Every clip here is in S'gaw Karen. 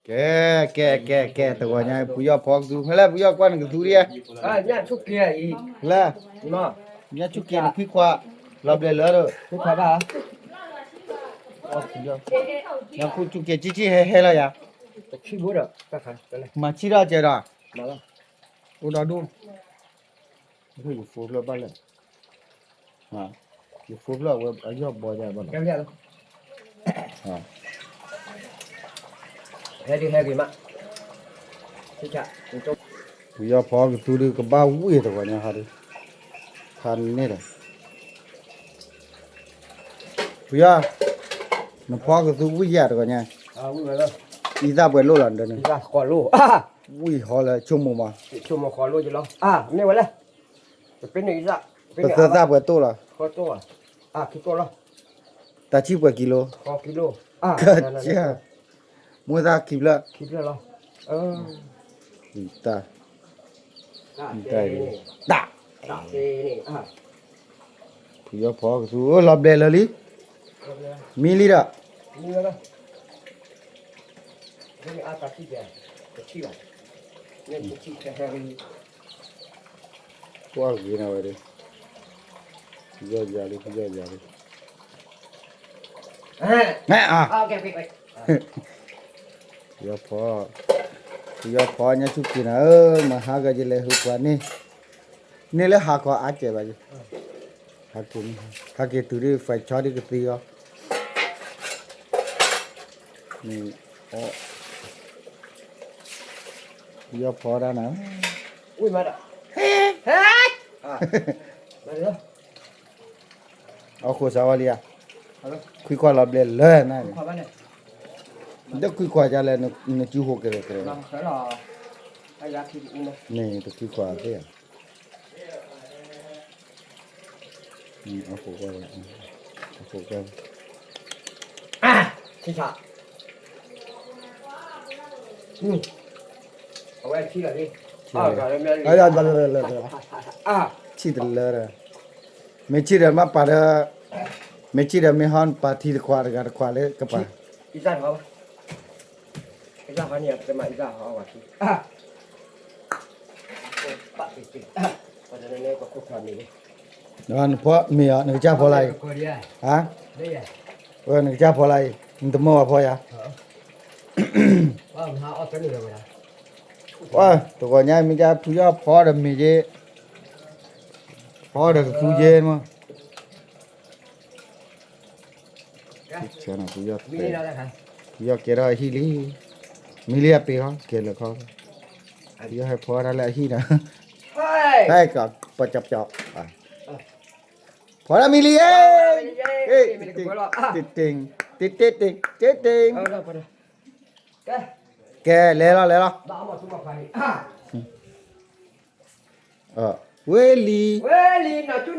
ကဲ ကဲ ကဲ ကဲ တဂီၤညါ ဖုယီၢ်ဖီကသူ ဖဲလဲၣ် ဖုယီၢ်ကွၢ်နကသူဒ်ဧါ, ဖဲလဲၣ်, ညၣ်ဆူၣ်က့ၤနခွံခွါ လီၤဘျဲးလၢဒီး ညၣ်ဆူၣ်က့ၤကၠံၣ်ကၠံၣ်ဟဲဟဲလီၤယၤ, မၤဆံၣ်ထီၣ်ကဲဒီး အိၣ်ဒီဒူၣ်, ယဖိဖျၢၣ်ဘၣ်လဲၣ်, ယဖိဖျၢၣ်ဝဲအယီၢ်ဘီယၤဘၣ်လဲၣ်, ဖုယီၢ်ဖီကသူဒုးကဘၣ်ဝံၣ်တဂီၤညါဟီဒုး, ဖးန့ၢ်ဒီး ဖုယီၢ်, နဖီကသူဝံၣ်ယၤတဂီၤညါ, အံသၣ်ပှဲၤလိၣ်လီၤဒၢန့ၣ်, ဝံၣ်ဟီလၢဆိကမိၣ်မး, ပသၢသၣ်ပှဲၤတိၣ်လီၤ, တၢ်ဆံၣ်ပှဲၤကံလိ, ကစၢ်, မိၢ်သၣ်ခံဖျၢၣ်, တၢ်, တၢ်, ဖုယီၢ်ဖီကသူ လီၤဘျဲးလၢာ်လံ, မံလံဒီး ကွၢ်ဂ့ၤနၤဝဲဒၣ်, ဖုယီၢ်ယၤလံ ဖုယီၢ်ယၤလံ, ဖုယီၢ်ဖီ, ဖုယီၢ်ဖီညါဆူၣ်က့ၤနၤဧၢ, မဟါကယလဲၤဟူပှၤန့ၣ်, န့ၢ်လၢဟးခီအါကဲဘၣ်ယ, ဟးက့ၤတုၤဒ်ဖဲဆီဒ်ကသ့အီၤ, ဖုယီၢ်ဖီဒၣ်နၤ, အီၣ်ဃိစးဝါလံဧါ, ခွံခွါလီၤဘျဲးလၢာ်နၤန့ၣ်, ဒီးခွံခွါဒ်လဲၣ် နစုဟိၣ်ကရဲၣ်ကရဲၣ်, န့ၣ်တခွံခွါသ့ဧါ, အဃိ, အဃိ, အဝဲဆံၣ်လီၤ, ဆံၣ်တလၢဒီး, မ့ၢ်ဆံၣ်ဒီးမ့ၢ်ပာ်ဒီး, မ့ၢ်ဆံၣ်ဒီးမ့ၢ်ဟီပာ်ထံတခွးတဂၤတခွးလၢကပၤ, နဖီမ့ၤဧါ နကစၢ်ဖီလာ်အံၤ, နကစၢ်ဖီလာ်အံၤ, နတမၢဝဲဖီယၤ, တဂီၤညါမ့ၢ်ကဖုယီၢ်ဖီဒီးမ့ၤက, ဖီဒီးကသူက့မး, ဖုယီၢ်ကဲထီၣ်အဟံၣ်လံ, မံလံအပ့ၤခီ ကဲလၢာ်ခီ, ဖုယီၢ်ဟဲဖီတၢ်လၢအဟံၣ်ဒီး, ဟဲကပီၤကပီၤ, ဖီတၢ်မံလံ, တ့တ့တ့တ့, ကဲ လဲၤလီၤ လဲၤလီၤ, ဝ့ၢ်လ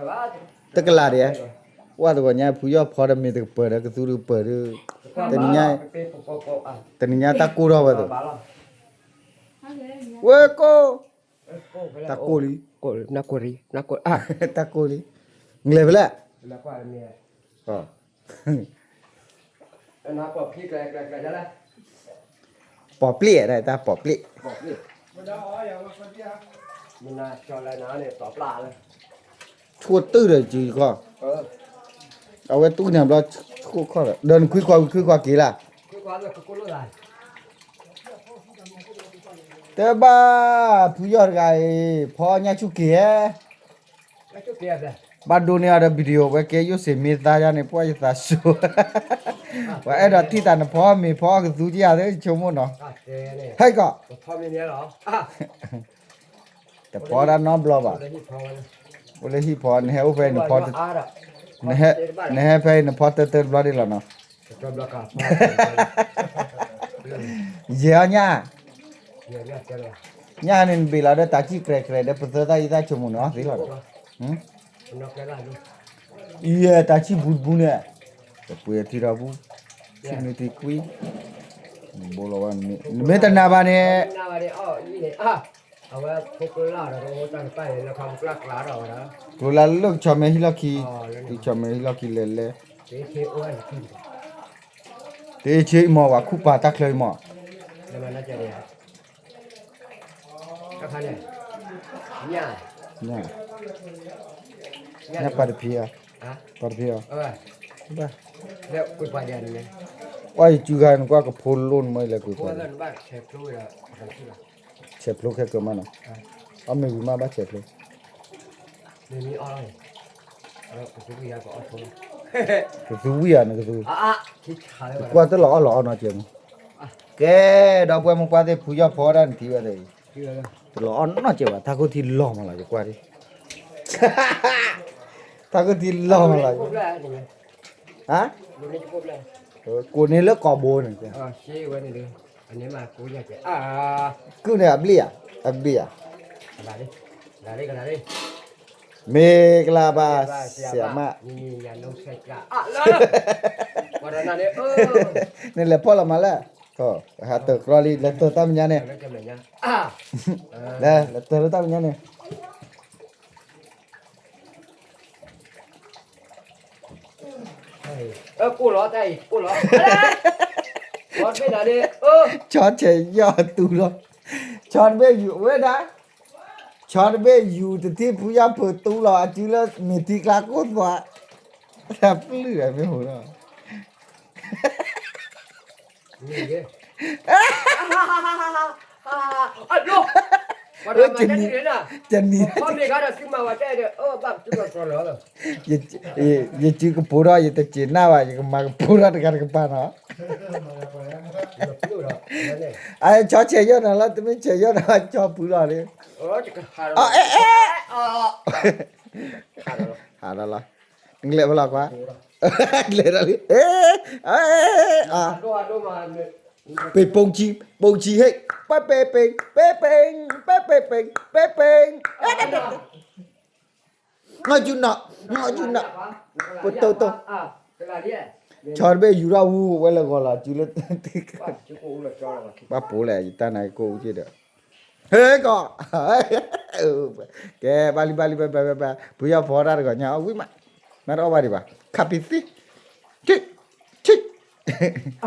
ံ, တကလးဒံး, ကွၢ်တဂီၤညါ ဖုယီၢ်ဖီဒီးမ့ၤတကပၤဒီး ကသူတကပၤဒီး, တနံၤညါတၢ်ကိၢ်ထီၣ်ဝဲသိး, ဝ့ၢ်ကိၢ်, တၢ်ကိၢ်လံ, တၢ်ကိၢ်လံ, နလဲၤဖဲလဲၣ်, ပိာ်ပျံၣ်, တၢ်ပိာ်ပျံၣ်, ဆိၣ်တုၢ်ဒီးကခီ, အဝဲတူၢ်န့ၣ်ဘျီ, ဆိၣ်ခီဒီး ဒီးနခွံခွါခွံခွါက့ၤလၢ်, တဘၣ်, ဖုယီၢ်တဂၤအံၤ ဖီညၣ်ဆူၣ်က့ၤဧါ, ဘၣ်ဒိန့ၢ်အီၤဒီး video ဝဲကဲယိၣ်စ့ၣ်မ့ၢ်သါယါန့ၣ် ပှၢ်ယသးစူၤ, ပှၤအဲၣ်ဒိးထံၣ်သးနဖီမ့ၤဖီကသူကယၤသ့ဆိကမိၣ်နီၤ, ဟဲကီး, တဖီတၢ်နီတဘျီဘၣ်, အိၣ်လၢဟံၣ်ဖီ, နဟဲအိၣ်ဖဲအံၤနဖီ, နဟဲဖဲအံၤနဖီတၢၢ်တၢၢ်တဘျီဒ်လီၤနီၤ, ယဲၢ်အီၤညၣ်, ညၣ်န့ၣ်နဘ့ၣ်လီၤဒီးတၢ်စံၣ်ကြဲးကြဲးဒီး ပသၢသၣ်အံသၣ်ဆိကမိၣ်န့ၣ်အီၤသ့လီၤ, ယဲၢ်တၢ်စံၣ်ဘူးတဘူးန့ၣ်, တပှ့ၤထံထီၣ်ဘူး, စံၣ်မ့ၢ်တံၤကွံ, ဘိလီၤဝဲ, နမ့ၢ်တနာ်ဘၣ်န့ၣ်, ကျိလၢလၢကဆီမဲဟံၣ်လီၢ်ခံ, ကဆီမဲဟံၣ်လီၢ်ခံလဲၤလဲၤ, ကဆီမဲဟံၣ်လီၢ်ခံလဲၤလဲၤ, ကဆီမဲဟံၣ်လီၢ်ခံလဲၤလဲၤ, ကဆီမဲဟံၣ်လီၢ်ခံလဲၤလဲၤ, တအ့ၣ်ဆ့အံၤမ့ၢ် ပှၤခူၣ်ပာ်တၢ်ချၢအံၤမ့ၢ်, ညၣ်ပာ်တဖံးအီၤ, ပာ်တဖံးအီၤ, အီၣ်ယစုဂၤနကွၢ်ကဖိလိၣ်နမ့ၢ်လဲၤကွံာ်ပှၤ, ဆဲးဖျိခဲကၢၤမးနီၤ, အီၣ်မ့ၤဝံၤမးဘၣ်ဆဲးဖျိ ကသူဝံၣ်ဧါ နကသူ, ကွၢ်တလီၤအီၣ်လီၤအီၣ်နီတစဲးမး, ကဲ, ဒီပုၢ်ဝဲၢ်မိၢ်ပှၢ်သ့ၣ် ဖုယီၢ်ဖီတၢ်နထံၣ်ဝဲသ့ၣ်, တလီၤအီၣ်နီတစဲးဘၣ် တၢ်ခိၣ်ထံလီၤမးလီၤ ယကွၢ်ဒံး, တၢ်ခိၣ်ထံလီၤမးလီၤ, ဟါ, ကိးန့ၢ်လၢကိာ်ဘိန့ၣ်, ကုၢ်န့ၣ် အဘျ့ၣ်ဧါ, အဘျ့ၣ်ဧါ, မ့ၢ်ကလၤဘၣ်, ဆရာမ, နလဲၤဖီၣ်လီၤမးလၢ, ဟးတၢၢ်ကြီလံ လဲၤတၢၢ်တၢ်မဲာ်ညါန့ၣ်, လဲၤတၢၢ်လၢတၢ်မဲာ်ညါန့ၣ် ကိၢ်လီၤတၢ်အံၤ ကိၢ်လီၤ, ဆီဆဲးယီၢ်တူလီၤ, ဆီတဘ့ၣ်ယူၤဝဲဒၣ်, ဆီတဘ့ၣ်ယူၤတထံၣ်ဖုယီၢ်ဖီတူလီၤ အစုလၢမ့ၢ်ထံကျါကိၢ်သွါ, တၢ်ပျုၢ်မ့ၢ်ဟိလီၤ တနံၤ, ယစုကပိာ်ထီၣ် ယတစံးနၢ်ဘၣ် ယကမၤကပိာ်ထီၣ်တဂၤတကပၤနီၤ, အဆီဆဲးယီၢ်နၤလီၤ တမ့ၢ်ဆဲးယီၢ်နၤလီၤ ဆီဖုလီၤန့ၣ်, အဲ အဲ အဲ ဟးဒီးလီၤ, နကလဲၤဖဲလဲၣ်ကွၢ်, လဲၤဒီးလံ, အဲ အဲ အဲ ပ့ၤပိာ်ဆံ, ပိာ်ဆံဟ့ၣ်, ပဲပဲပ့ၤ, ပဲပဲ, ပဲပဲပ့ၤ, ပဲပဲ, ငီၢ်ယူနၤ, ငီၢ်ယူနၤ, ပတိၢ်တိၢ်, ဆီတဘ့ၣ်ယူၤထီၣ်ဝူဝဲလၢဂီၤလီၤ စုလၢ, ဘၣ်ပိာ်လဲၣ် ယတၢ်နာ်က့ကိၣ်အူက့ဒီး, ဟဲကီး, ကဲ ဘၣ်လံ ဘၣ်လံ ဘၣ်ဘၣ်ဘၣ်ဘၣ် ဖုယီၢ်ဖီတၢ်တဂီၤညါ အဝံၣ်မး, မ့ၢ်တအီၣ်ဘၣ်ဒံးဘၣ် ခးပံၤသံ, ထံ, ထံ, အ